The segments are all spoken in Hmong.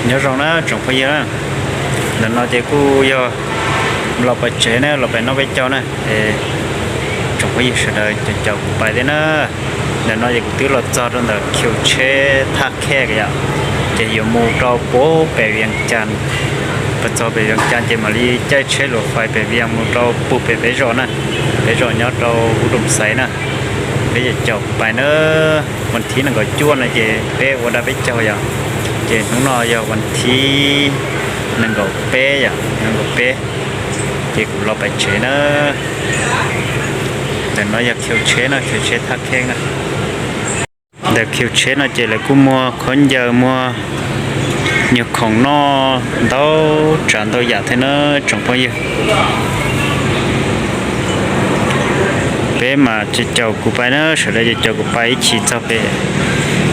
Nyob zoo na tsoom phooj ywg na, ntawm no ces kuj yog los pais tsev na, los pais noj peb caug na, es tsoom phooj ywg sawv daws caum kuv pais thiab na. Ntawm no ces kuv twb los txog rau ntawm khiu tsheb thaj khej yom, ces yuav mus rau puag pem Vias Cas, pas txog pem Vias Cas ces mam li caij tsheb luam fais pem Vias mus rau puag pem peb zos na, peb zos nyob rau Hub Doos Xaiv na. Peb caum kuv pais na, vas thib nees nkaum cuaj no ces peb ua dab peb caug yom, ces hnub no yog vas thib nees nkaum peb yom, nees nkaum peb, ces kuv los pais tsev na. Ntawm no yog khiu tsheb no, khiu tsheb thaj khej na. Ntawm khiu tsheb no ces lawv kuj muag khaub ncaws, muag nyuag khoom noj ntau tsav ntau yam thiab na tsoom phooj ywg. Peb mas caum kuv pais na, sawv daws caum kuv pais ib chim txog pem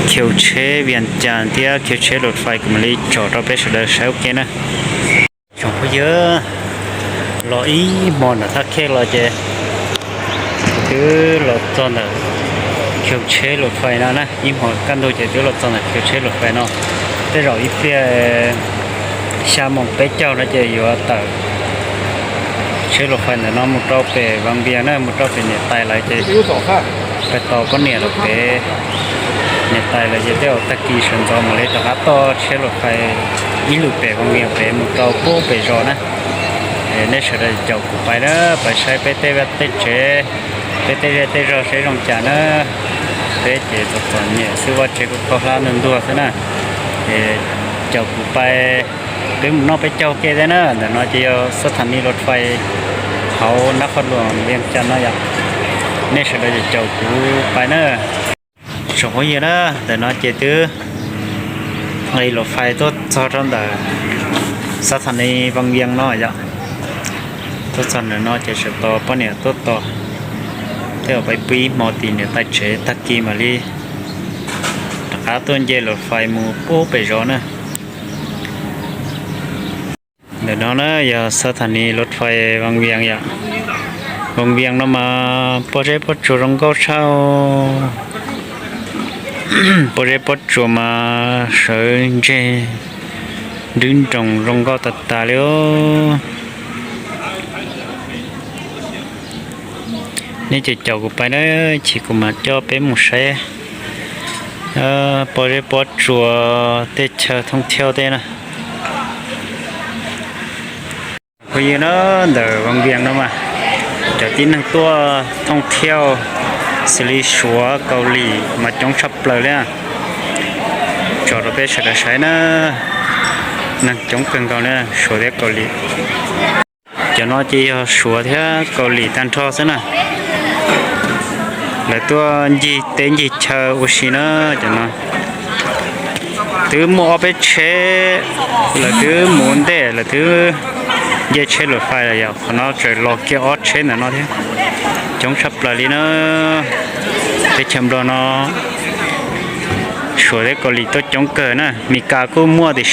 khiu tsheb Vias Cas thiab khiu tsheb luam fais, kuv mam li tsom rau peb sawv daws saib ua ke na. Tsoom phooj ywg, los ib hmo ntawm thaj khej los ces twb los txog ntawm khiu tsheb luam fais no na, ib hmo kaj ntug ces twb los txog ntawm khiu tsheb luam fais no. Tej zaum ib pliag xya moos peb caug no ces yuav tawm tsheb luam fais ntawm no mus rau pem Vas Vias na, mus rau pem niam tais lawv ces pais tos poj niam lawv pem niam tais lawv ces tej zaum tag kis sawv ntxov mam li rov qab toj tsheb luam fais ib lwm pem Vas Vias pem mus rau puag pem zos na. Nej sawv daws caum kuv pais na, pais saib peb tej vaj tej tsev, peb tej zej tej zog saib zoo cas na. Peb ces txom txom nyem xwb, vaj tsev kuj kho hlab ntuag ntuag xwb na. Ces caum kuv pais, peb mus noj peb caug ke thiab na. Ntawm no ces yog xab thas nis luam fais hauv nab qhov luam Vias Cas no yom. Nej sawv daws caum kuv pais na. Tsoom phooj ywg na, ntawm no ces twb nqis luam fais tuaj txog rau ntawm xab thas nis Vas Vias no yom. Tuaj txog ntawm no ces sawv tos poj niam tuaj tos, tej zaum pais pw ib hmo tim niam tais tsev tag kis mam li rov qab tuaj nce luam fais mus puag pem zos na. Ntawm no na yog xab thas nis luam fais Vas Vias yom. Vas Vias no mas pob zeb pob tsuas zoo nkauj tshaj. Pob zeb pob tsuas mas sawv ntseg nrwb nroos zoo nkauj tas tas li. Nej ces caum kuv pais na, chim kuv mam coj peb mus saib pob zeb pob tsuas, tej chaw thooj thiauj tej na. Phooj ywg na, ntawm Vas Vias no mas cov tib neeg tuaj thooj thiauj xws li Suav Kaus Lim mas coob tshaj plaws li. Tso rau peb sawv daws saib na, neeg coob kawg nkaus li, Suav thiab Kaus Lim. Cov no ces yog Suav thiab Kaus Lim tag nrho xwb na. Lawv tuaj ncig teb ncig chaw ua si na. Cov no twb muaj ob peb tsheb, lawv twb mus ua ntej, lawv twb nce tsheb luam fais lawm yom. Qhov no tseem los kiag ob tsheb ntawm no thiab. Coob tshaj plaws li na. Teb chaws Nplog no Suav thiab Kaus Lim tuaj coob kawg na. Mes Kas kuj muaj tiam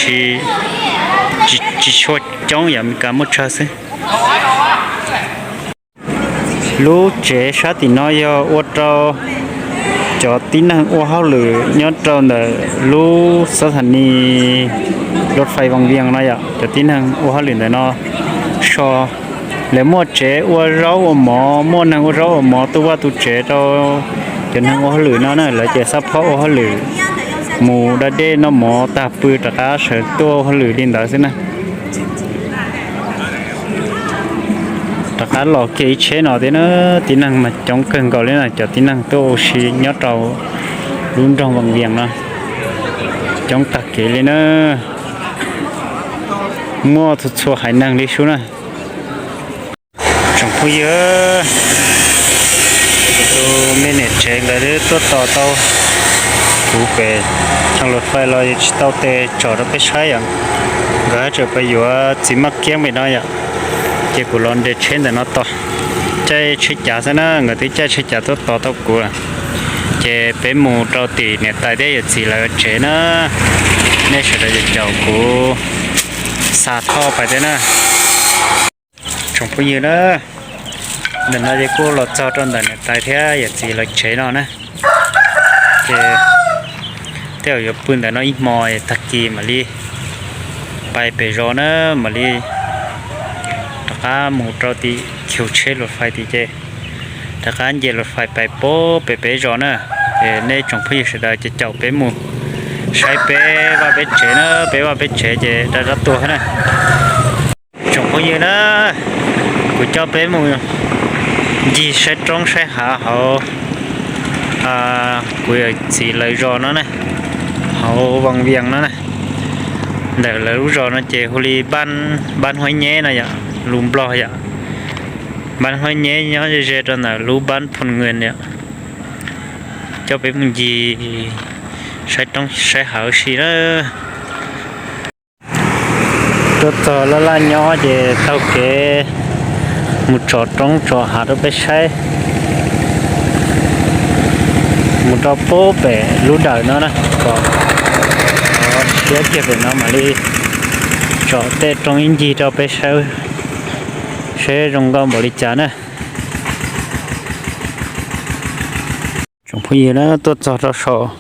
sis tsis tshua coob yom, Mes Kas muaj tsawg xwb. Lub tsev sab tim no yog ua rau cov tib neeg ua hauj lwm nyob rau ntawm lub xab thas nis luam fais Vas Vias no yom. Cov tib neeg ua hauj lwm ntawm no so, lawv muaj tsev ua zaub ua mov, muaj neeg ua zaub ua mov tu vaj tu tsev rau cov neeg ua hauj lwm no na. Lawv ces xab phob ua hauj lwm, mus da dej noj mov tag pw rov qab sawv tuaj ua hauj lwm li ntawd xwb na. Rov qab los kiag ib tsheb no thiab na, tib neeg mas coob kawg nkaus li na, cov tib neeg tuaj ua si nyob rau lub nroog Vas Vias no coob tag kev li na. Muaj txhua txhua haiv neeg li sub na. Tsoom phooj ywg, tus me niam tsev nkawd twb tuaj tos tau kuv pem chaw luam fais los yuav tsis tau tes tsom rau peb saib yom. Nkawd tseem pais yuav txiv maj kiab pem no yom, ces kuv los nres tsheb ntawm no tos, caij tsheb cav xwb na, nkawd twb caij tsheb cav tuaj tos tau kuv lawm. Ces peb mus rau tim niam tais thiab yawm txiv lawv tsev na. Nej sawv daws caum kuv xa thoj pais thiab na. Tsoom phooj ywg na, ntawm no ces kuj los txog rau ntawm niam tais thiab yawm txiv lawv tsev no na. Ces tej zaum yuav pw ntawm no ib hmo, tag kis mam li Pais pem zos na, mam li rov qab mus rau tim khiv tsheb luas fais tim ces rov qab nce luas fais pais pem pem zos na. Es nej tsoom phooj ywg sawv daws ces caum peb mus saib peb vaj peb tsev na, peb vaj peb tsev ces da zab tuag na. Tsoom phooj ywg na, kuv coj peb mus ncig saib roob saib hav hauv kuv yawm txiv lawv zos no na, hauv Vaj Vias no na. Ntawm lawv lub zos no ces hu li Npab Huab Nyeb no yom, lus Nplog yom. Npab Huab Nyeb nyob ze ze rau ntawm lub Npab Phoo Nws yom. Coj peb mus ncig saib roob saib hav ua si na. Tuaj txog laj laj nyob ces taug kev mus tsom roob tsom hav rau peb saib. Mus rau pub pem lub dawm no na, kom siab kiag pem no mam li tsom tej roob ib ncig rau peb saib, saib zoo nkauj npaum li cas na. Tsoom phooj ywg na, tuaj txog rau saum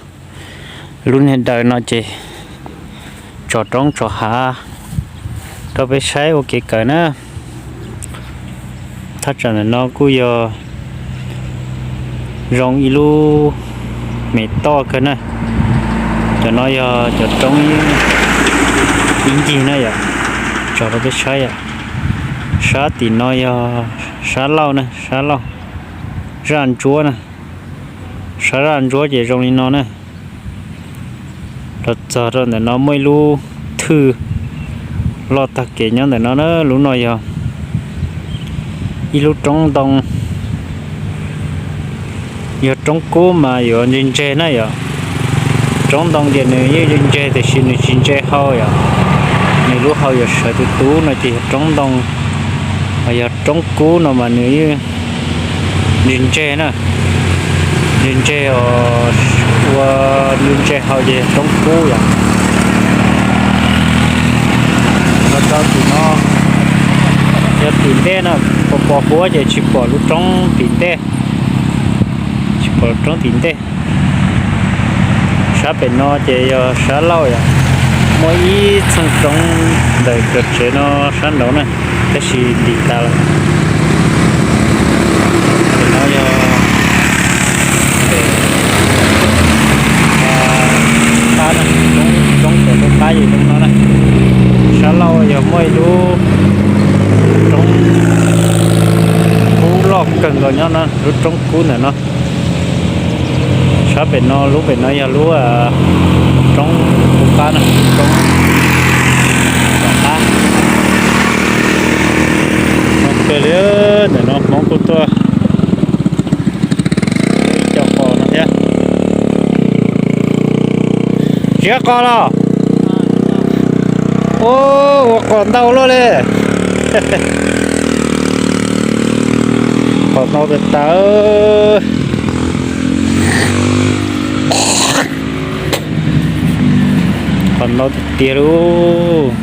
lub niag dawm no ces tsom roob tsom hav rau peb saib ua kev kawm na. Thaj tsam ntawm no kuj yog zoo ib lub me toj kawg na. Cov no yog cov roob ib ncig na yom, tso rau peb saib yom. Sab tim no yog sab laug na, sab laug, zaj ntsuab na. Sab zaj ntsuab ces zoo li no na. Los txog rau ntawm no muaj ib lub thwj loj tag kev nyob ntawm no na. Lub no yog ib lub roob ntoo, yog roob kub mas yuav ntse ntse na yom. Roob ntoo ces nws yeej ntse ntse tiam sis nws tsis ntse hau yom. Nws lub hau yuav sawv tus tub no ces yog roob ntoo, yog roob kub no mas nws yeej ntse ntse na. Ntse ntse os, ua ntse ntse hau ces yog roob kub yom. Los rau tim no yog tim ntej no, pos pos huab ces tsis pom lub roob tim ntej, tsis pom lub roob tim ntej. Sab pem no ces yog sab laug yom, muaj ib txheej roob ntawm cov tsev no sab nraud na, tab sis ntim tas lawm. Pem no yog pem qab na, roob pem qab ces zoo no na. Sab laug yog muaj ib lub roob kub loj kawg nkaus nyob no, lub roob kub ntawm no. Sab pem no, lub pem no yog lub roob qub qab na, roob tom qab. Zoo kawg li, ntawm no Hmoob kuj tuaj ib co qos no thiab. Ziab qos los? Ua, ua qos ntau luaj li. Qos ntau tas tas. Qos ntau tiag tiag lauj.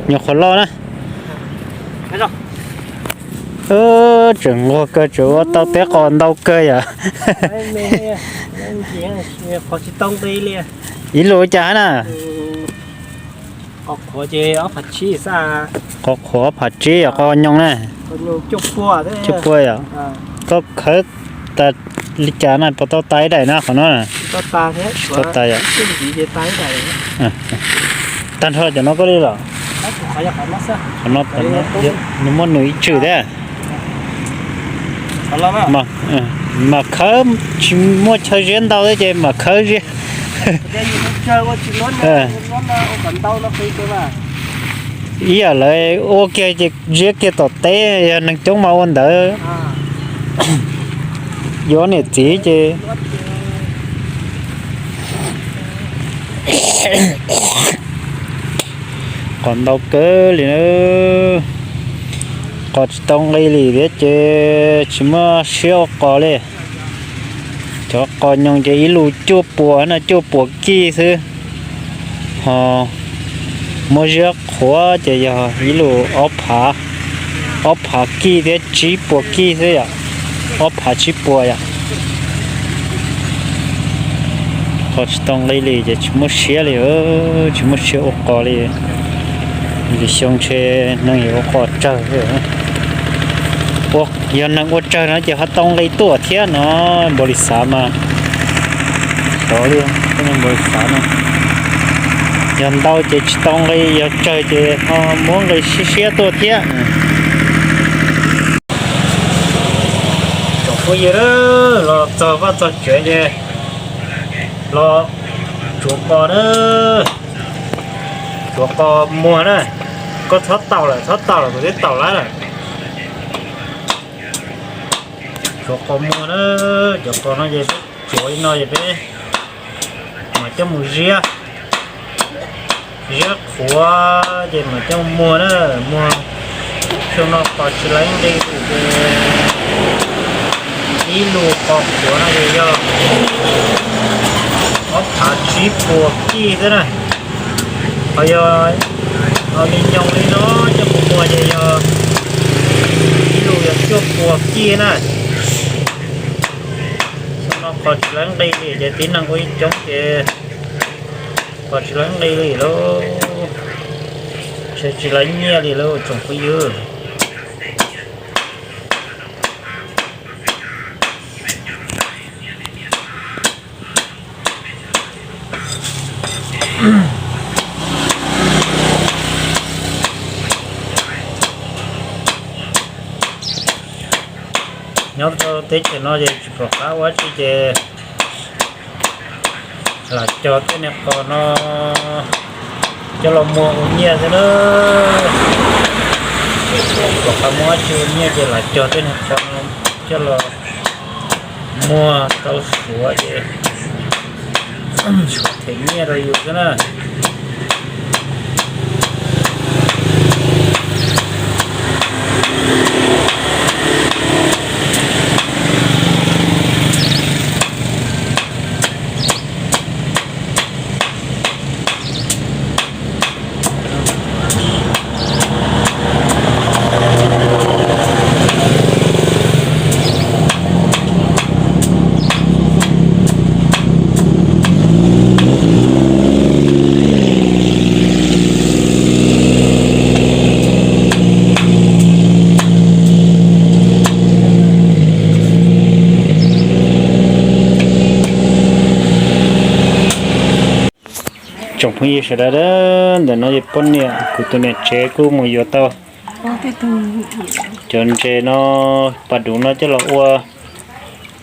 Nyuam qhuav loj na. Tseem nquag kawg, tseem ua tau peb qos ntau kawg yom. Ib lus cas na? Qos qhuav ob phav tsib yom, qos nyoos na. Cuaj puas yom. Koj khawb tas li cas na, puas tau tas ib daim na qhov no na? Tau tas yom. Tag nrho cov no koj li los? Qhov no, nws muaj nws ib tswm thiab. Mas khawb tsis muaj chaw ziab ntau thiab ces mas khawb ziab. Ib yam lawv ua kiag ces ziab kiag tom teb, yog neeg coob mas ua ntawd. Yuav niam txiv ces qos ntau kawg li na. Qos tsis tau nqi li thiab ces tsis muaj siab ua qos li. Cov qos nyoos ces ib lus cuaj puas no, cuaj puas kij xwb. Ho muab ziab qhuav ces yog ib lus ob phav. Ob phav kij thiab tsib puas kij xwb yom. Ob phav tsib puas yom. Qos tsis tau nqi li ces tsis muaj siab li, tsis muaj siab ua qos li. Xyoo ntshe neeg yuav ua qos tsawg. Yog neeg ua tsawg no ces ho tau nqi tuaj thiab no. Npaum li xav mas tov li, npaum li xav no. Yog ntau ces tsis tau nqi, yog tsawg ces ho muab nqi siab siab tuaj thiab. Tsoom phooj ywg, los txog vaj txog tsev ces los tsuav qos na, tsuav qos muag na. Koj txhob taus lawm, txhob taus lawm, kuv twb taus lawm. Tsuav qos muag na, cov qos no ces peb tsuav li no ces peb mam coj mus ziab, ziab qhuav ces mam coj mus muag na, muag. Xyoo no qos tsis laiv nqi ces ib lus qos qhuav no ces yog ob phav tsib puas kij xwb na. Ho yog ho li nyoos li no coj mus muag ces yog ib lus yog cuaj puas kij na. Xyoo no qos tsis laiv nqi li ces tib neeg ua ib coob ces qos tsis laiv nqi li lauj, tsis laiv nyiaj li lauj tsoom phooj ywg. Nyob rau teb chaws no ces tsis pom qab ua dab tsi ces lam cog tej niag qos no coj los muag ua nyiaj xwb na. Pom qab muab dab tsi ua nyiaj ces lam cog tej niag qos no coj los muag tau suav ces them nyiaj rau yus xwb na. Tsoom phooj ywg sawv daws, ntawm no yog poj niam kuv tus niam tsev kuj mus yuav tau cov ntses no, pas duv no coj los ua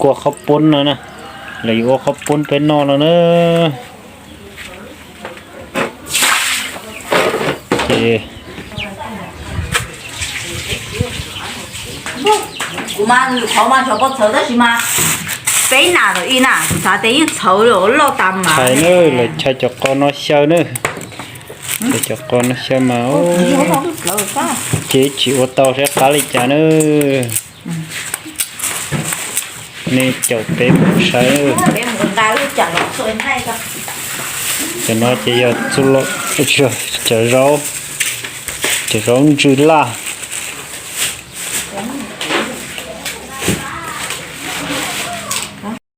kua qhaub poob no na, los yuav ua qhaub poob peb noj no na. Ces kuv mas lwm qhov mas txhob txhawv tab sis mas peb nas thaum ub na kuv xav tias yeej txhawv loj tas mas. Hais na, lawv chaw cov qos no xyaw na, chaw cov qos no xyaw mas ces tsis ua tau saib qab li cas na. Nej caum peb mus saib. Cov no ces yog txuj lom, cov zaub, cov zaub ntsws laj.